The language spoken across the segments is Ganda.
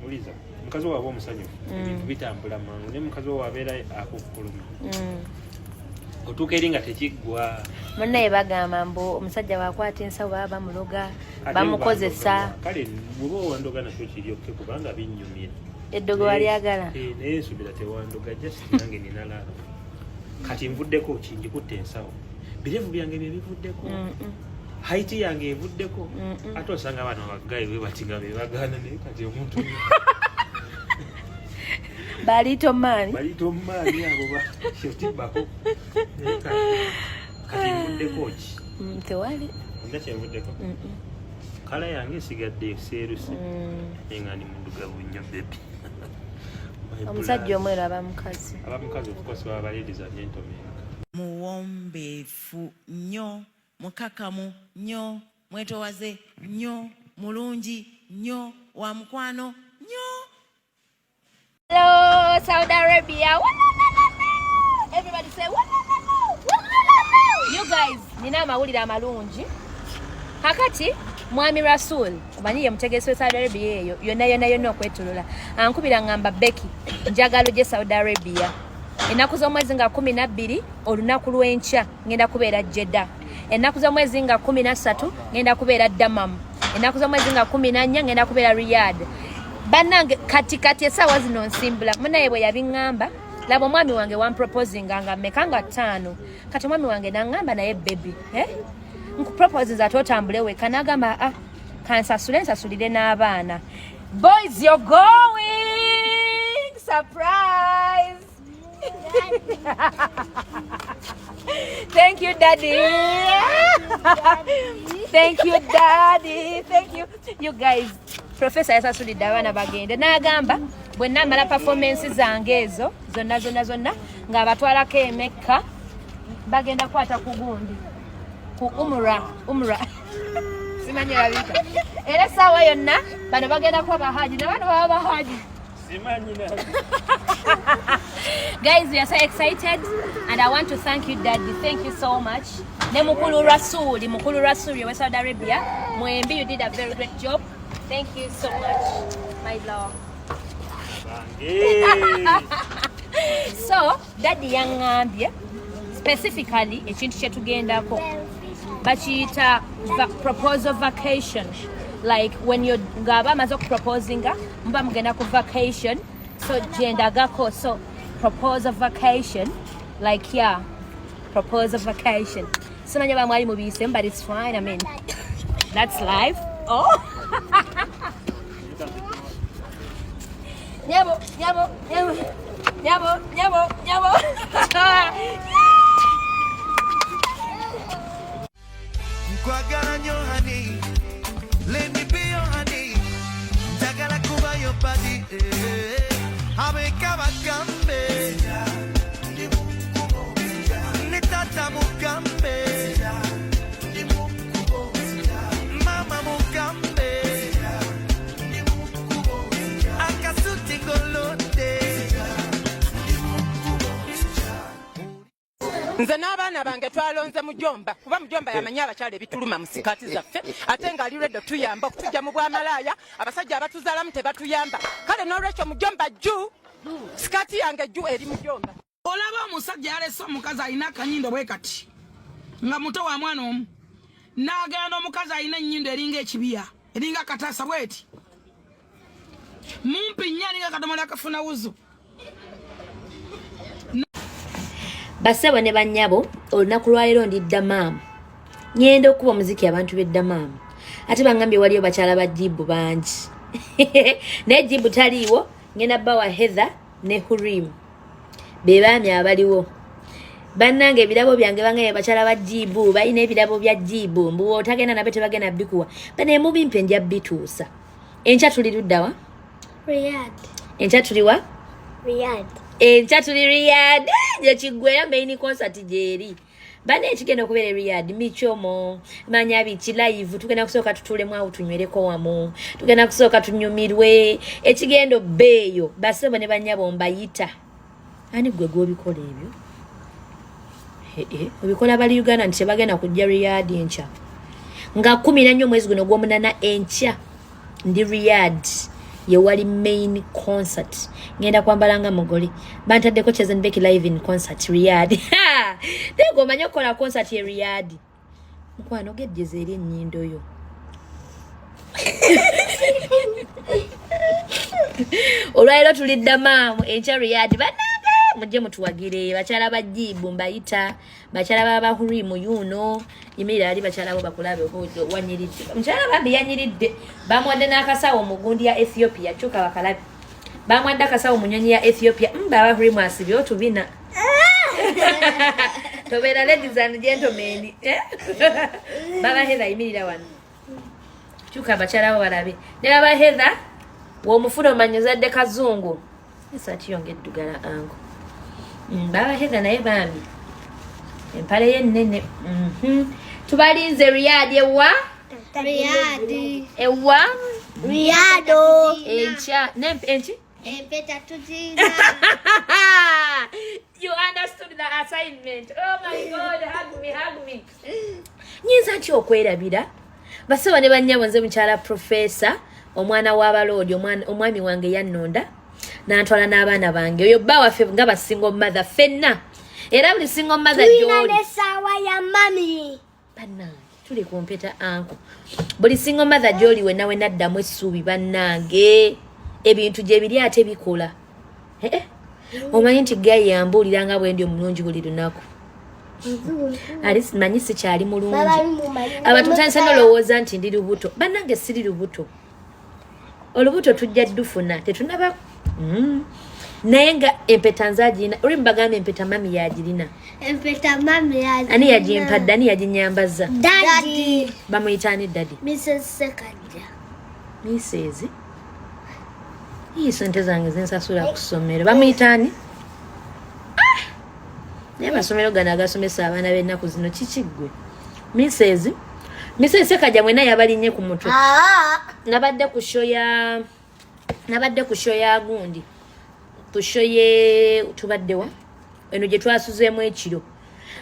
Uliza mukazi wo waba omusanyufu, ebintu bitambula mangu, naye mukazi wo wabeera akukkuluma, otuuka eri nga tekiggwa. Munnaye bagamba mbu omusajja wakwata ensawo baba bamuloga, bamukozesa. Kale bwoba owandoga nakyo kiryokke, kubanga binnyumira. Eddogo walyagala. Eh, naye nsubira tewandoga, just nange nina love. Kati nvuddeko kinjikutte ensawo, birevu byange bye bivuddeko, height yange evuddeko. Ate osanga abaana bagayi bwe bati nga bebagaana, naye kati omuntu Balito maani. Balito maani abo ba shotibako. Kati nvuddeko ki? Tewali. Nda kyenvuddeko, colour yange esigadde eseeruse, naye nga ndi muddugavu nnyo, baby. Omusajja omweru aba mukazi. Aba mukazi, of course, baba ladies and gentlemen. Muwombeefu nnyo, mukakamu nnyo, mwetowaze nnyo, mulungi nnyo, wa mukwano nnyo. Hello, Saudi Arabia. Wa-la-la-la-la. Everybody say wa-la-la-la. Wa-la-la-la. You guys, nina amawulire amalungi. Kakati Mwami Rasul, omanyi ye mutegesi we Saudi Arabia eyo yonna yonna yonna okwetolola, ankubira ngamba, "Becky, njagala ojje Saudi Arabia ennaku z'omwezi nga 12, olunaku lw'enkya ngenda kubeera Jeddah. Ennaku z'omwezi nga 13 ngenda kubeera Damam. Ennaku z'omwezi nga 14 ngenda kubeera Riyadh." Bannange, kati kati essaawa zino nsimbula. Munaye bwe yabiŋŋamba, laba omwami wange wamproposinga nga mmeka? Nga 5. Kati omwami wange naŋŋamba, "Naye baby, eh? Nkuproposinza ate otambule weka?" N'agamba, "Ah, kansasule nsasulire n'abaana." Boys, you're going! Surprise! Thank you, Daddy. Thank you, Daddy. Thank you. You guys, Professor yasasulidde abaana bagende, n'agamba bwe namala performance zange ezo zonna zonna zonna ng'abatwalako emekka, bagenda kukwata ku gundi, ku umra. Umra simanyi babiyita, era essaawa yonna bano bagenda kuba bahaji, nabano baba bahaji. Simanyi na. Guys, we are so excited and I want to thank you, Daddy. Thank you so much. Ne Mukulu Rasuli, Mukulu Rasuli wa Saudi Arabia mwembi, you did a very great job. Thank you so much, my love. Bange. So Daddy yaŋŋambye specifically ekintu kyetugendako bakiyita proposal vacation, like when you ng'aba amaze okuproposinga, muba mugenda ku vacation. So gyendagako, so proposal vacation, like, yeah, proposal vacation. Simanya bamwali mubiisemu, but it's fine. I mean, that's life. Oh, nyabo, nyabo, nyabo, nyabo, nyabo, nyabo. Nkwagala nnyo honey, let me be your honey. Njagala kuba your body, eh. Abeka bagambe, ne tata mugambe, mama mugambe, akasuti ngolonde. Nze n'abaana bange twalonze Mujomba, kuba Mujomba yamanyi abakyala ebituluma mu sikaati zaffe, ate ng'ali ready tuyamba okutujja mu bwamalaaya. Abasajja abatuzaalamu tebatuyamba. Kale n'olwekyo Mujomba jju, sikaati yange jju eri Mujomba. Olaba omusajja yalese omukazi alina akanyindo bwe kati nga muto wa mwana omu, n'agenda omukazi alina ennyindo eringa ekibiya, eringa akataasa bweti, mumpi nnyo, alinga akadomola akafuna wuzu. Basebo ne bannyabo, olunaku lwaleero ndi Damam, ngenda okuba omuziki. Abantu b'e Damam ate bangambye waliyo bakyala ba Jibu bangi, naye Jibu taliiwo. Ngenda bawa Heather ne Hurim, be baami abaliwo. Bannange, ebirabo byange, bangambye bakyala ba Jibu balina ebirabo bya Jibu, mbu otagenda nabyo tebagenda bikuwa. Bane mubimpe, nja bituusa. Enkya tuli luddawa? Riyadh. Enkya tuliwa? Riyadh. Enkya tuli Riyadh, gyekiggwera main concert gyeri. Bane, ekigenda okubeera e Riyadh michomo, manya biki, live. Tugenda kusooka tutuulemu awo, tunywereko wamu, tugenda kusooka tunyumirwe ekigenda obbeeyo. Basebo ne bannyabo, mbayita. Ani gwe gwobikola ebyo? Eh, obikola bali Uganda nti tebagenda kujja Riyadh enkya nga 14 omwezi guno gw'omunana. Enkya ndi Riyadh. Yewali main concert. Ngenda kwambala nga mugole. Bantaddeko Chosen Becky live in concert Riyadh. Tego omanyi okukola concert ye Riyadh. Mukwano gejjeza eri ennyindo yo. Olwaliro tulidda maamu enkya Riyadh. Bannange mujje mutuwagire bakyala ba Jibu mbayita bakyala ba Bahurimu yuno yimirira ali bakyala bo bakulabe wanyiridde mukyala bambi yanyiridde bamuwadde n'akasawo mu gundi ya Ethiopia kyuka bakalabe bamuwadde akasawo mu nyonyi ya Ethiopia mba Bahurimu asibye otubina tobeera ladies and gentlemen eh? Baba Heather yimirira wano kyuka abakyala bo balabe ne baba Heather w'omufuna omanyi ozadde kazungu esaati yonge eddugala ango baba Heather naye bambi empale ye nnene. Tubalinze Riyadh ewa Riyadh. Ewa Riyadh. Enkya enki Empeta tugirina. You understood the assignment. Oh my God, hug me, hug me. Nyinza ntya okwerabira basebo ne bannyabo nze mukyala professor omwana w'abaloodi omwami wange yannonda n'antwala n'abaana bange oyo bba waffe nga ba single mother ffenna era buli single mother Tulina gy'oli n'essaawa ya mami. Bannange tuli ku mpeta anko buli single mother gy'oli wenna wenna addamu essuubi bannange ebintu gye biri ate bikola. Eh, eh. Omanyi nti gayi yambuulira nga bwe ndi omulungi buli lunaku ali simanyi sikyali mulungi abantu mutandise nolowooza nti ndi lubuto bannange siri lubuto olubuto tujja ddufuna tetunaba naye nga empeta nzagirina oli mbagamba empeta mami yagirina. Empeta mami yagirina. Ani yagimpadde ani yaginyambaza? Daddy. Bamuyita ani daddy? Mrs. Sekajja. Mrs. Iyi sente zange zensasula ku ssomero bamuyita ani? Ah! Naye amasomero gano agasomesa abaana b'ennaku zino kiki ggwe Mrs. Mrs. Sekajja mwena yabalinnye ku mutwe. Nabadde ku show ya nabadde ku show ya gundi ku show ye tubaddewa eno gye twasuzeemu ekiro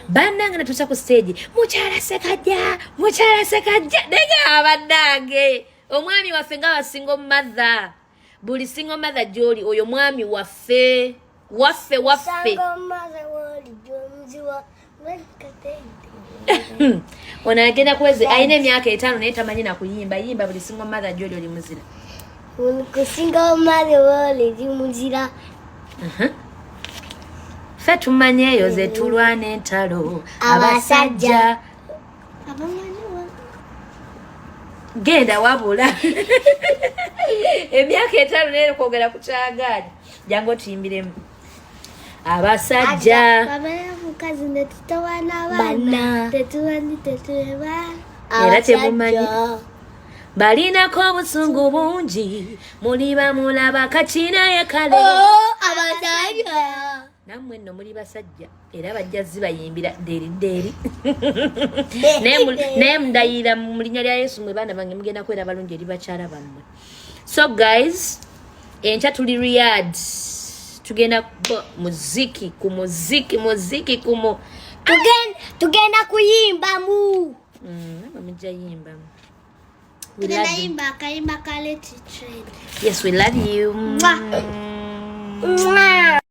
bannange natuusa ku stage mukyala Sekajja mukyala Sekajja naye bannange omwami waffe nga wa single mother buli single mother gy'oli oyo mwami waffe waffe waffe. Single mother woli gy'omuziwa lwekatente. Ono agenda kuweza alina emyaka 5 naye tamanyi na kuyimba yimba buli single mother gy'oli oli muzira. Ku single mother woli muzira. Ffe tumanye eyo ze tulwana entalo Abasajja. abasajja Abamanyi genda wabula emyaka 5 naye kwogera ku kyagaanyi jangu otuyimbiremu abasajja babeera mukazi ne tutawaana abaana tetumanyi tetuleba Era temumanyi. Balinako obusungu bungi muliba mulaba kakinaye kale. Abasajja. Nammwe nno muli basajja era bajja zibayimbira deri deri naye mundayira mu linnya lya Yesu mwe baana bange mugenda kwera balungi eri bakyala bammwe. So guys enkya tuli Riyadh tugenda muziki ku muziki muziki ku mu Tugenda kuyimbamu. Namwe mujja yimbamu. We Tugenda love you. yimba akayimba ka Let It Trend. Yes, we love you. Mwah. Mwah.